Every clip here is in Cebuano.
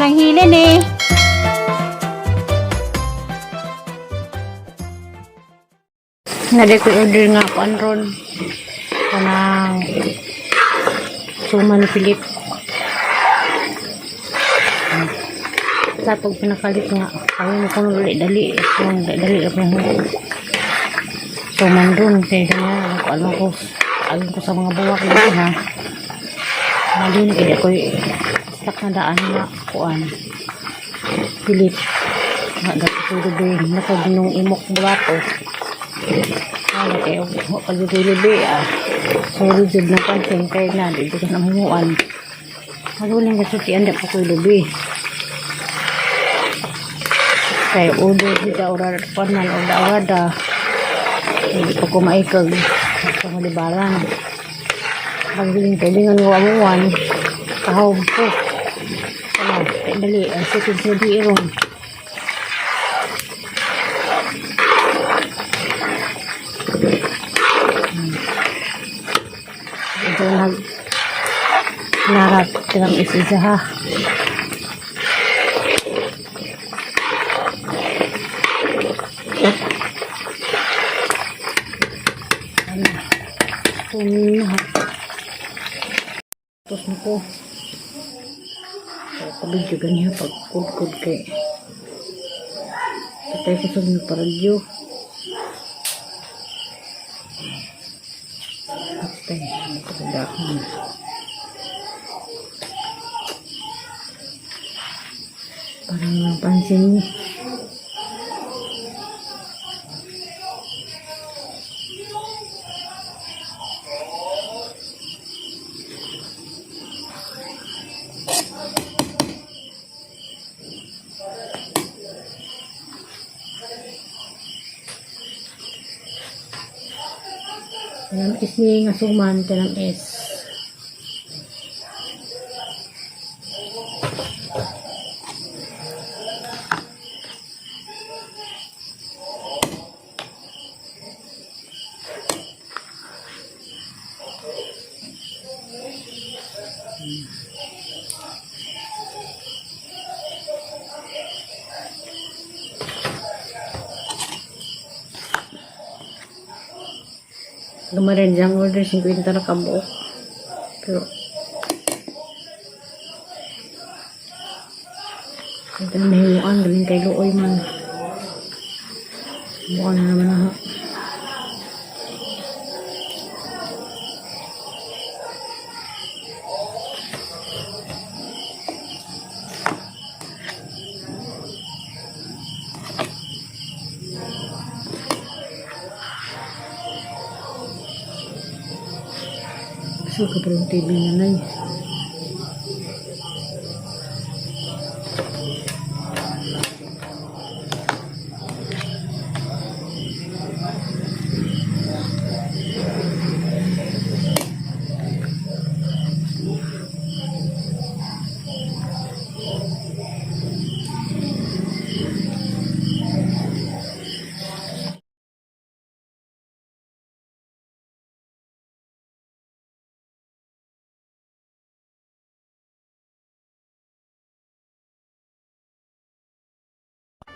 Nang hilin eh. Nade ko order nga kuan ron. Kanang suman ni Philip. Sa pag pinakalit nga, kaya mo kung dali dali, kung dali dali lang mo. Suman ron, kaya ganyan, ako alam ko sa mga buwak na ha. Malin, kaya ko stuck na daan na kuan. Philip. Nga dati ko doon, nakaginong imok bulato. Ano kayo, wa pa jud libi ah. Sorry jud na pansin kay na di ko na mahimuan. Maguling ka sultian di pa ko'y lubi. Kay order di da ora panan or da orada. Hindi pa ko maikag sa malibaran. Pagbiling kailingan nga amuan. Kahog ko. Ano, dali, ang second sa di ron. Ito nag narat silang isa ha. Ano? Ito na. Tapos na ko. Pabidyo ganyan pag kudkod kay. Patay ko sa mga paradyo. Patay. Ito. Parang napansin niya. Tanam is ni nga suman, tanam is. Dumarin diyang order, 50 na kabuok. Pero, ito na mahimuan, galing kay Luoy man. Bukan na naman ako. So, kaparang TV na na eh.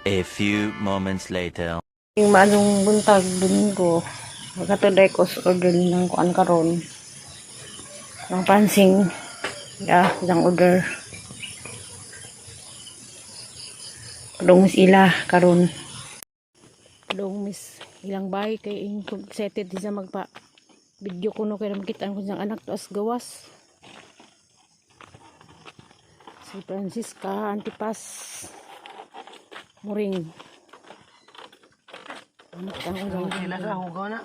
A few moments later. Yung maanong buntag, Domingo, magkatuday ko sa order ng kuan karon. Ng pansing. Yeah, isang order. Padung mis ila karon. Padung mis ilang bahay kay ing excited di siya magpa video kuno kay makita ko siyang anak to as gawas. Si Francisca Antipas Muring. Anak ko siyang Sila sa hugaw na.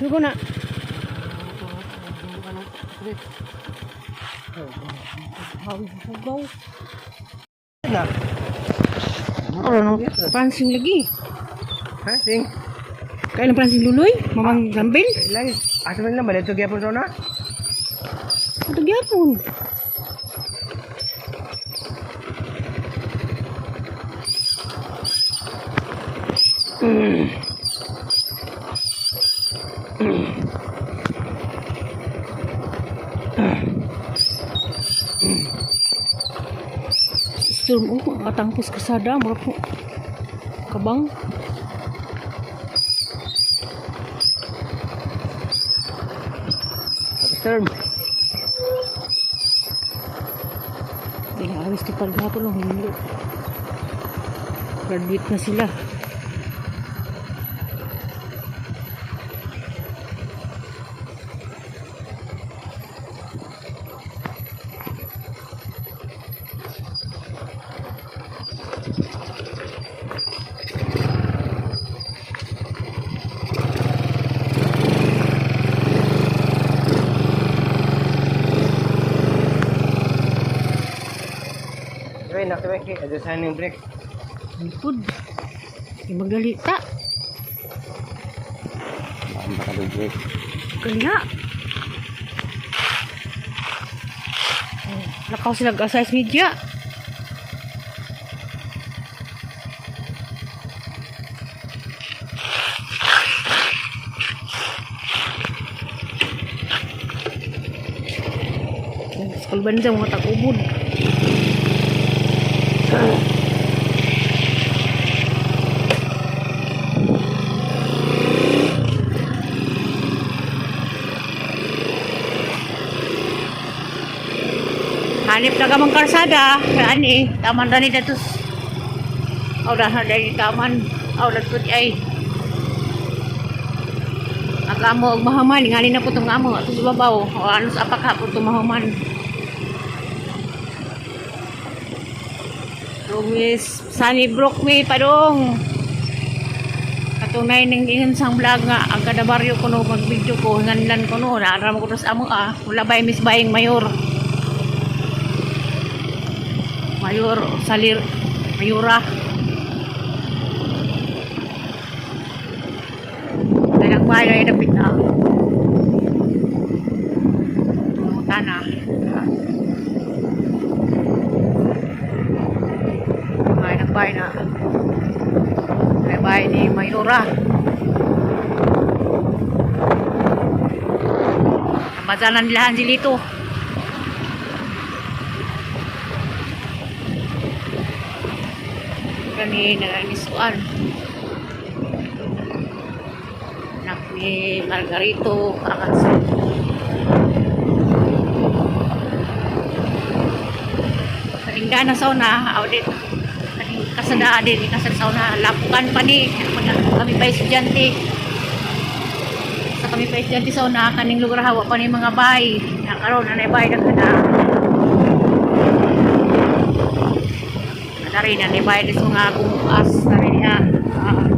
Hugo na. Hugaw. Na. Ano? Pransing lagi. Ha, sing. Kaya ng pransing luloy? Mamang gambil? Lagi. Asa man lang balito gyapon sa una? Ito gyapon. Storm oh, katangpos kasada, mura po. Kabang. Storm. Pinaalis ko pala hapon ng hilo. Graduate na sila. Wait, nakita kay ada signing break. Likod. Di magalita. Ang baka break. Kanya. Oh, lakaw sila size media. Sa sa mga tag-ubod. Hanip na kamang karsada. Ani, taman ra ni datos. Aw na dahil taman. Aw lagput ay. Ang amo og mahuman, ngani na po itong amo ato sa babaw. O ano sa apak po itong mahuman. Rumis, Sunny Brook mi padong. Katunay ning ingon sang vlog nga ang kada baryo kuno mag-video ko nganlan kuno naaram ko sa amo ah. Wala bay miss baying mayor. Mayor Salir Mayura. Dalang bayo ay dapit na. Tana. May nagbay na. May bahay ni Mayura. Mazalan nila ang silito. Kani nalanisuan. Anak ni Margarito Akas. Kalingda na sauna, audit. Kaning kasada din, kasada sauna, lapukan pa ni. Kami pa estudyante. Sa kami pa estudyante sauna, kaning lugar hawa pa ni mga bay. Nakaroon na na bay na kada. Dari na ni bay sa mga gumuas na rin niya. Ah.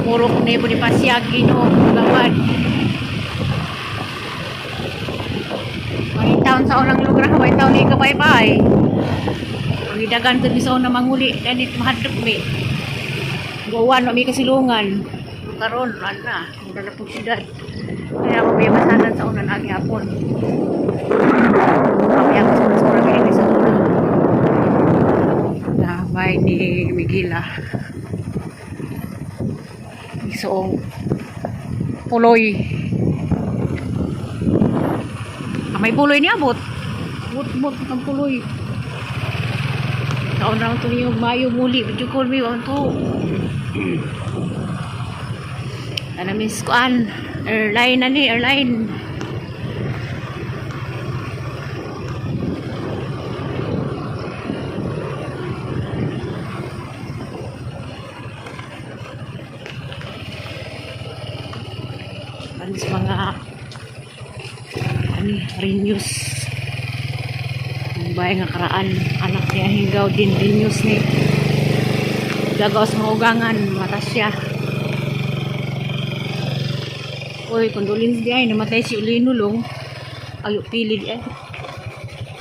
Purok ni Bonifacia Aquino, Gawad. May taon sa unang lugar, may taon ni kabaybay. Ang to sa unang manguli, ganit mahadlok mi. Gawan, mi kasilungan. Karon, ana, mura na po siyudad. Kaya mabiyabasanan sa unang agi hapon. Kaya ko sa unang sa unang. Na may ni Miguel ah. Isuong puloy. Ah, may puloy niya, bot. Bot, bot, ang puloy. Taon na ito yung Mayo muli. Video call me, on to. Ano miss kuan? Airline na ni, airline. Alis mga ani renews. Ang bahay nga karaan anak niya hingaw din renews ni. Gagaw sa mga ugangan mata siya. Uy, condolence di ay namatay si Ulino long. Ayo pili di ay.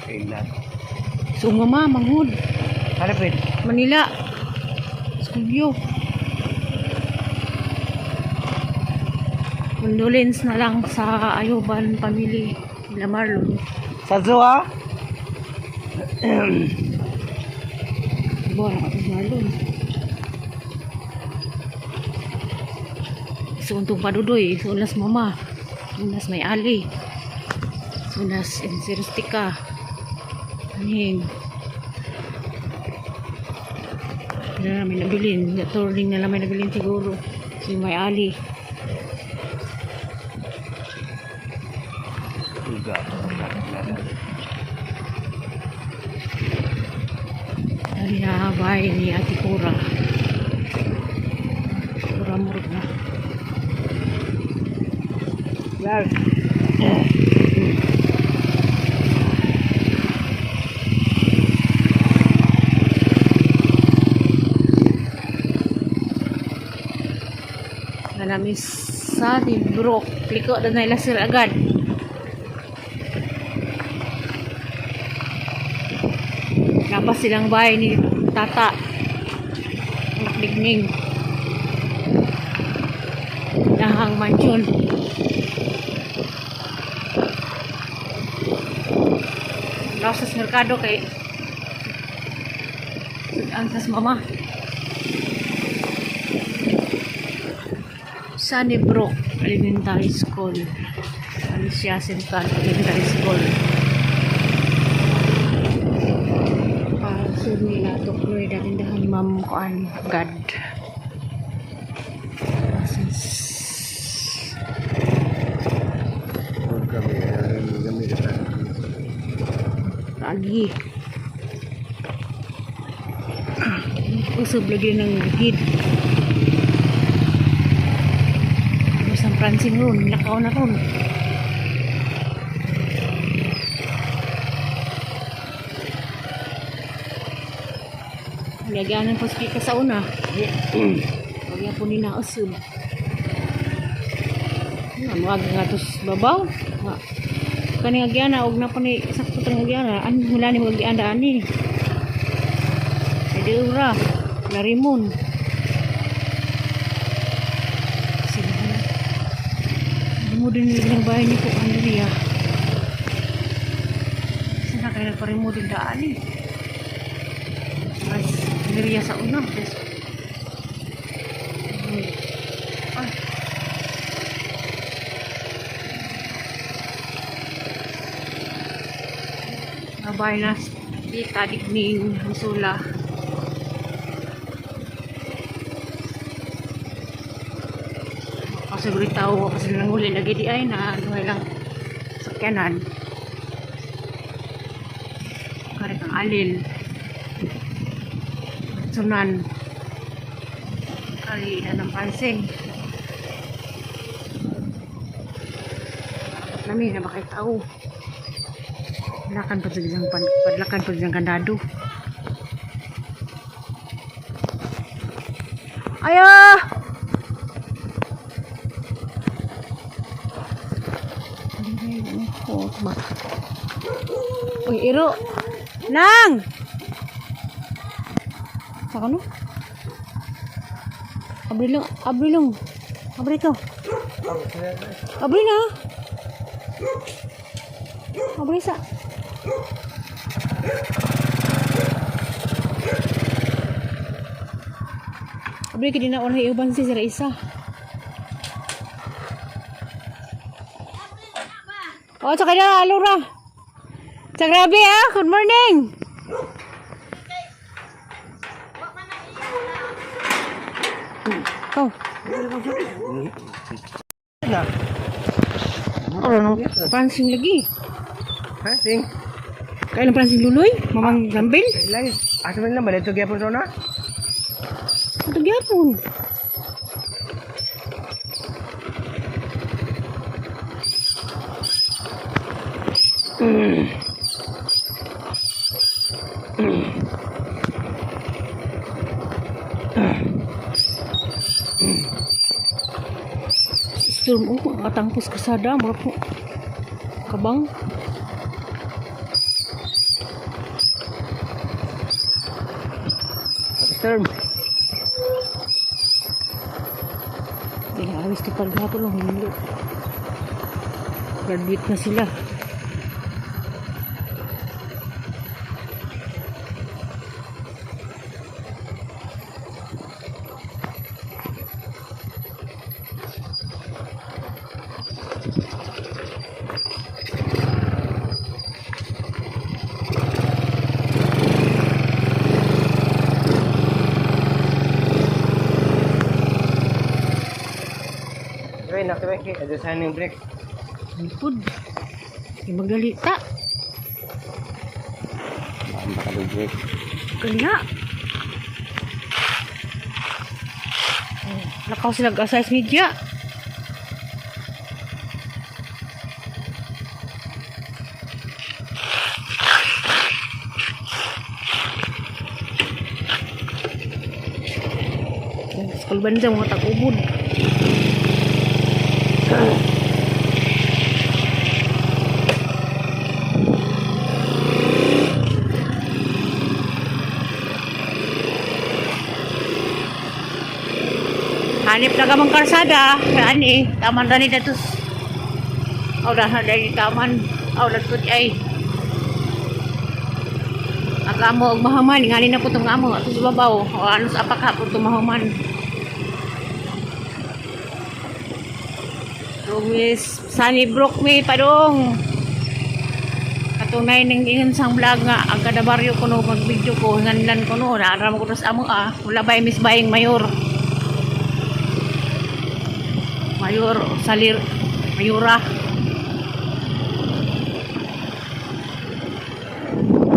Kailan? So mama manghud Harapin. Manila. Skulyo. Condolence na lang sa Ayuban family nila Marlon. Sa Zua? Buwan ako sa Marlon. Suntong padudoy, sunas mama, sunas may ali, sunas insiristika. Anhin. Wala na may nabilin. Turning na lang may nabilin siguro. Si may ali. Uga. Ali na bahay ni Ate Cora. Cora Murag na. Lars. Na namin sa Brooke. Liko na nila sir agad. Napa silang bahay ni Tata. Nakdigning. Nahang mansion. Laos sa merkado kay ang sas mama. Sunnybrook Elementary School. Alicia Central Elementary School. Para nila tukloy datindahan ni Ma'am Kuan God. Process. Kami, kami, Lagi. Usog lagi ng gid. San Francine ron, lakaw na ron. Nagyanan po sa sa una. Huwag po ni nausog. Nga, mga nga tos babaw. Nga. Kani agyana og na po ni sakto tang agyana. An wala ni mga agyana ani. Ay ura, narimon. Sila na. Remodel nila ng bahay ni po Andrea. Saan na kayo nagpa-remodel daan eh? Mas Andrea sa una. Tapos, ay. Nabay na tita Digning Misula. Kasi siguro tao kasi nang huli lagi di ay na duhay lang sakyanan. Kare kang alil. Sunan. Kari na ng pansing. Nami na ba kay tao? Lakan pa sa isang pan, padlakan pa sa isang kandado. Ayo! Uy, iro. Nang! Sa kano? Abri lang, abri lang. Abri to. Abri na. Abri sa. Abri ka din na wala iuban si Sir Isa. Oh, tsaka na, Alura. Sa grabe ah, good morning. Oh, Na. ano Prancing lagi. Ha, sing. Kaya ng prancing luloy? Mamang gambil? Lagi. Asa man lang ba dito gyapon sa una? Ito gyapon. Storm oh, atangpos kasada, mura po. Kabang. Storm. Hindi na awis kapag hapon lang hinilo. Graduate na sila. na kay kay design ng brake. Lipod. Di magdali ta. Ang baka brake. Kanya. Oh, lakaw sila size media. School bansa mga tag-ubod. Hanip na kamang karsada. Ani, taman rani datos. Aw na dahil taman. Aw lagtod ay. Ang amo og mahuman, ngani na po tong amo ato sa babaw. O ano sa apaka po tong mahuman. Miss Sunny Brook mi padong. Katunay ning ingon sang vlog nga ang kada baryo kuno mag-video ko nganlan kuno naaram ko sa amo ah. Wala bay Miss Baying Mayor. Mayor Salir Mayura.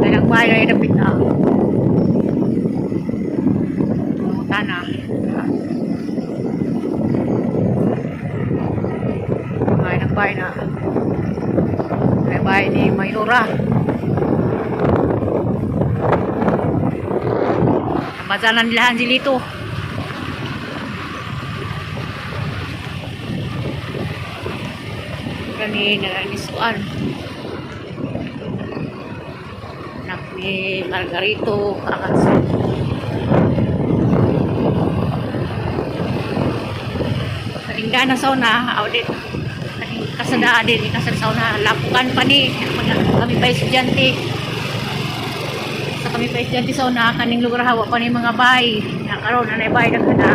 Kaya bahay ay dapit na. Tana. Ay, nagbahay na. Ay, bahay ni Mayura. Namazanan nila ang silito. Kani naranisuan. Anak ni Margarito Akas. Karingga na sauna, audit. Kaning kasada din, kasada sauna, lapukan pa ni. Kami pa estudyante. Sa kami pa estudyante sauna, kaning lugar hawa pa ni mga bay. Nakaroon na bay na kada.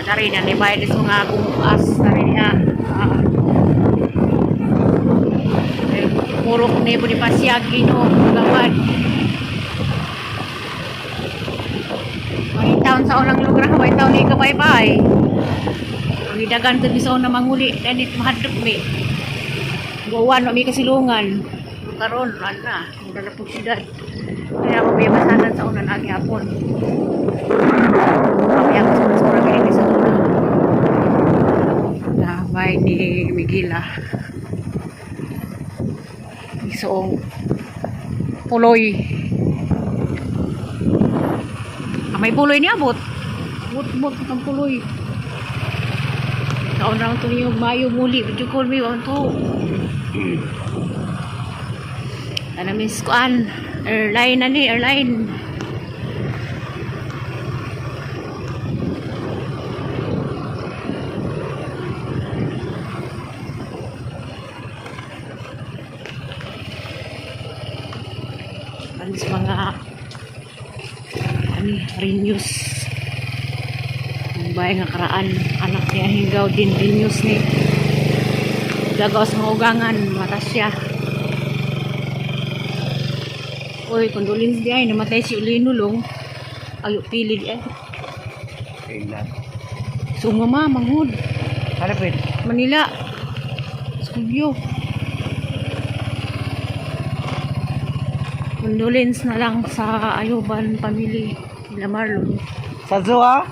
Dari na ni bay sa mga gumuas na rin niya. Ah. Eh, Puro ni Bonifacio Aquino, gawad. May taon sa unang lugar, may taon ni kabaybay. Ang idagan to sa unang manguli, danit mahadlok mi. Buwan mi kasilungan. Karon ana, mura na po siyudad. Kaya ako may basanan sa unang agi hapon. Kaya ako sa sa unang sa unang. Na bay ni Miguel ah. Isuong puloy. Ah, may puloy ni abot. Bot-bot ang puloy. Taon na lang ito yung Mayo muli. Would you call me on to? Ano miss kuan? Airline na ni, airline. Alis mga ani renews. Ang bahay nga karaan anak ni Ahingaw din renews ni. Dagaw sa mga ugangan mata siya. Uy, condolence di ay namatay si Ulino long. Ayo pili di ay. Kailan? Sumama manghud. Harapin. Manila. Sugyo. Condolence na lang sa Ayuban family nila Marlon. Sa zoo ah?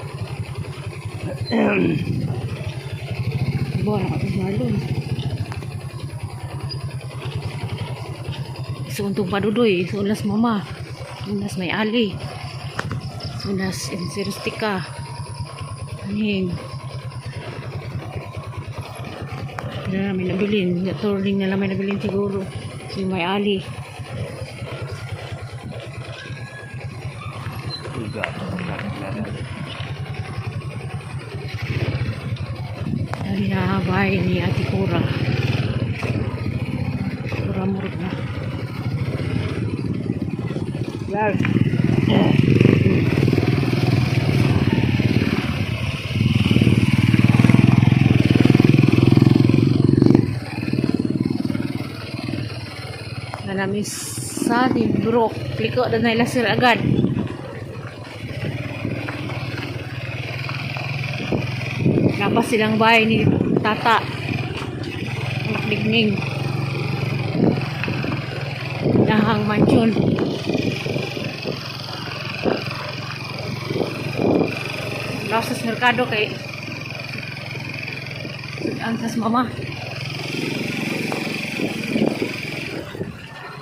Diba, na ka Marlon. Suntong padudoy, sunas mama, sunas may ali, sunas inseristika, aning. Hindi na namin nabilin, turning na lang may nabilin siguro, si may ali. Uga. Dari na bahay ni Ate Cora. Cora Murag na. Clark. Na namin sa Brok. Liko na nila sir agad. silang bahay ni Tata. Anak Nigning. Dahang mansion. Laos sa merkado kay ang tas mama.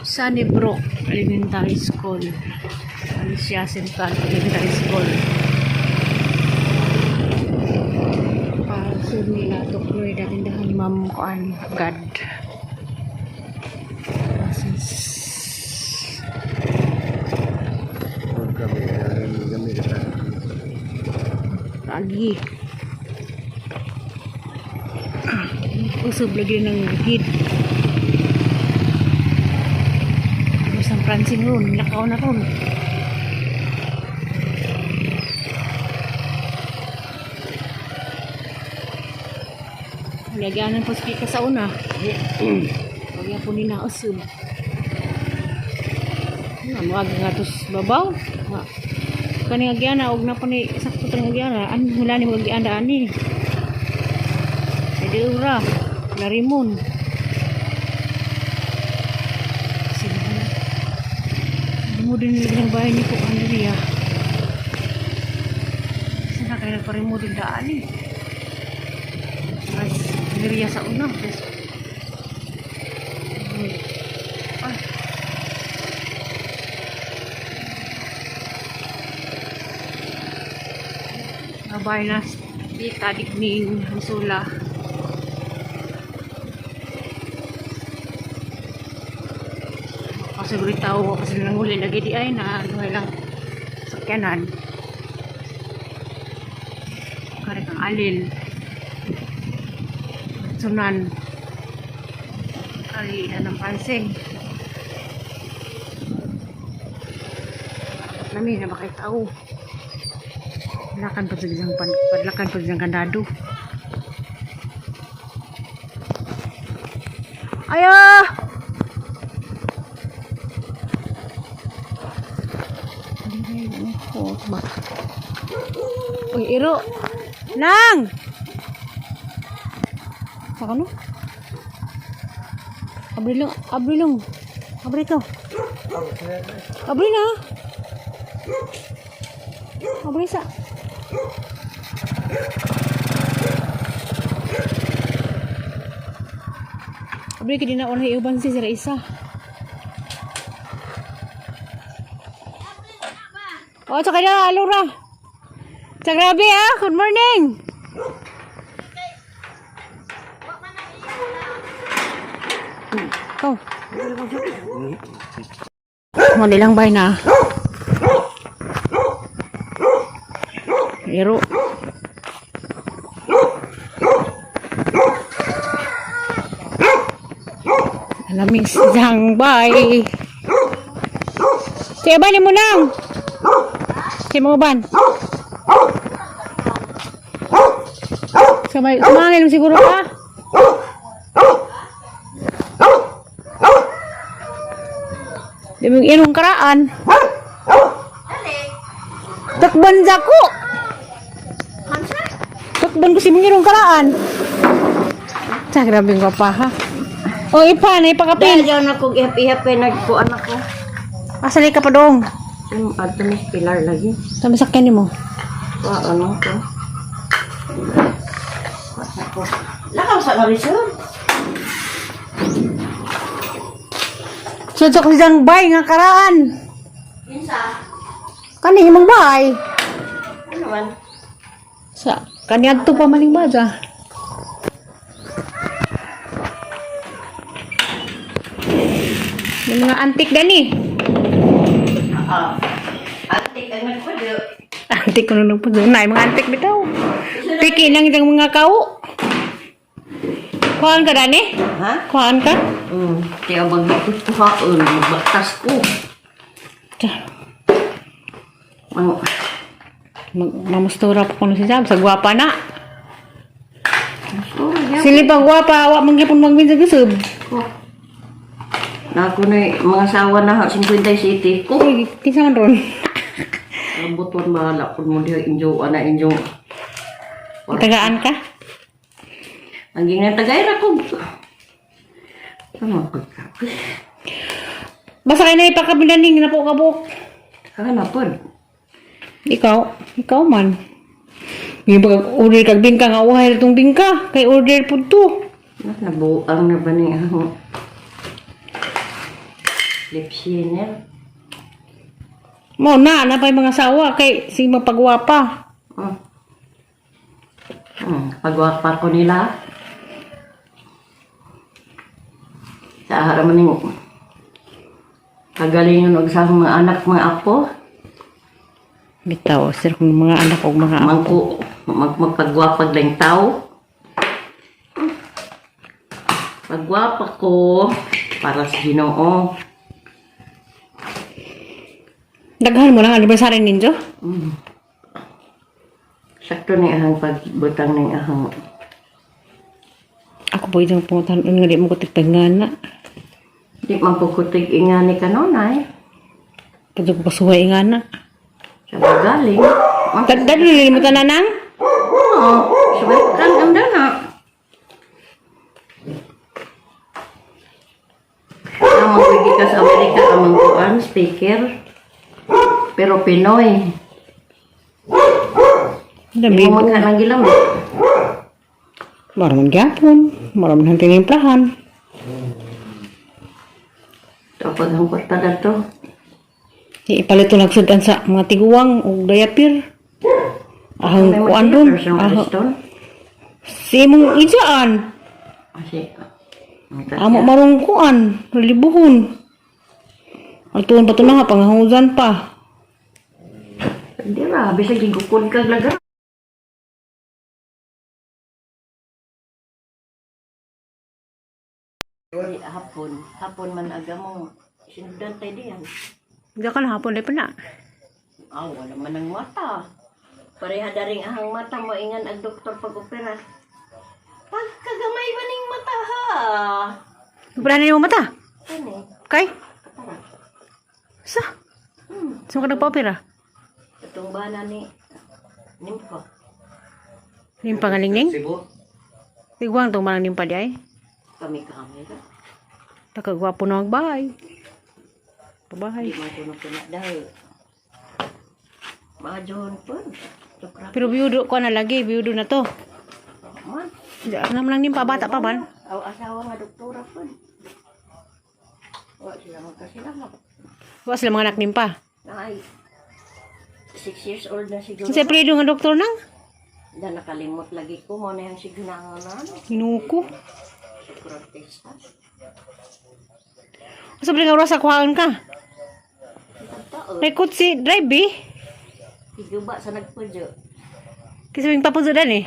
Sunnybrook Elementary School. Alicia Central Elementary School. Para nila tukloy na tindahan ni Ma'am Kuan God. Process. Lagi. Usog lagi ng gid. Ano San Francine ron, lakaw na ron. Lagyanan po sa sa una. Lagyan po ni na usog. Ano, mga gatos babaw. Nga. Kani nga gyana og na po ni sakto tang gyana an wala ni mga gyana ani. Pwede ura, larimon. Sino na? Mo din nila ng bahay ni po Andrea. Saan na kayo nagparemodel daan eh? Mas Andrea sa una. Ah. Abay na tita Digning Misula. Kasi buri tao kasi nang uli lagi di ay na ano lang sakyanan. Kare kang alil. Sunan. Kari na ng pansing. Nami na bakit tao. Padlakan pa sa isang padlakan pa sa isang kandado. Ayo! Uy, iro. Nang! Saka no? Abri lang, abri lang. Abri to. Abri na. Abri sa. Abri ka din na unay uban si Sir Isa. Oh, tsaka na, Alora. Sa grabe ah, good morning. Go. Mo nilang bay na. Iro. Alamig siyang bay. Siya ba ni mo nang? Siya mo ban? Sabay, sumangil mo siguro ka? Di mo inong karaan. Takban sa ko. Takban ko si mong inong karaan. Sa grabe ko pa ha. O ipa na ipakapil. Dahil na kog ihap-ihap kay nagkuan ako. Asa ni ka pa dong? Yung adto ni Pilar lagi. Sa masakyan nimo. Wa ano ko. Wa ko. Lakaw sa kami sir. Sudok siyang bay nga karaan. Kinsa? Kani imong bay. Ano man? Sa kaniadto pa maning baja. Yung mga antik gani. Ah. Antik ang nagpuyo. Antik ko nung nagpuno. Na, mga antik bitaw. Piki lang itong mga kao. Kuhaan ka dani? Ha? Kuhaan ka? Kaya magbakit ko haon, magbaktas ko. Tsa, Ang Mamustura pa kuno si Sam. Sa gwapa na. oh, yeah. Sili pa gwapa, wa man gyapon magbin sa gusub. Ko. Na ako na mga sawa na ha, 57 ko. Uy, kinsa man ron? Ang buton mahala kun mo diha injo ana injo. Tagaan ka? Ang ginang tagay ra ko. Ano pagkapos? Basta kay na ipakabilaning na po kabuk. Kaya na pod. Ikaw, ikaw man. Yung pag order kag bingka nga uhay ra tong bingka kay order pud to. Na, nabuang na ba ni ang lip shiner? Mo na na pa'y mga sawa kay sing mapagwapa. Pagwapa ko nila. Sa haraman ning kagalingon og sa akong mga anak, mga apo. Bitaw sir kung mga anak og mga apo. Mangko, magpagwapag lang tao. Pagwapa ko para sa Ginoo. Daghan mo lang anniversary ninyo. Sakto ni ahang pagbutang ning ahang Ako po itong puntahan nga di mo ko tigpangana. di man po kutig ingani kanunay. Padyo ko pasuhay nga na. Sa galing. Dagdag mo tanan nang? Oo, sabay kan ang dana. Ang magpigi ka sa Amerika ang mangkuan, speaker. Pero Pinoy. Dami Di mo man ka nang gilam. Mara man gyapon, mara man tinimplahan. Tapos ang kwarta na to. Ipalit to nagsudan sa mga tiguang ug dayapir. Ahang May kuan ron. mga Ahang Ariston. si imong ijaan. Kasi, Amo marong kuan, relibuhon. Atuon pa to na nga pangahuzan pa. Di ra, bisag gigukod kag laga. Uy, hapon, hapon man aga mo. Sinugdan tayo diyan. Hindi ka na hapon pa na. Ah, wala man ang mata. Pareha daring ahang mata mo ingan ang doktor pag opera. Pagkagamay ba ning mata ha? Wala na yung mata. Ano? Kay? Katara. Sa? Saan ka nagpa-opera? Itong bana ni Nimpo. Nimpa nga lingling? Cebu. Tigwang tong manang nimpa di ay. Kami kami ra. Takagwapo na magbahay. Pabahay. Di man kuno kina dahil. Majon po. Tukra Pero biyudo ko na lagi, biyudo na to. man. Alam lang nimpa, bata pa man. Aw asawa nga doktora po. Wa sila magkasilamak. Wa sila mga anak nimpa. Ay, 6 years old na siguro. Sa apelyido nga doktor nang? Na nakalimot lagi ko mo na yung signangan na ano. Hinuko. Socrates ha. Sa nga oras kuhaan ka. Tao, May kutsi, drive eh. higuba sa nagpudyo. Kasi may papuso dan eh.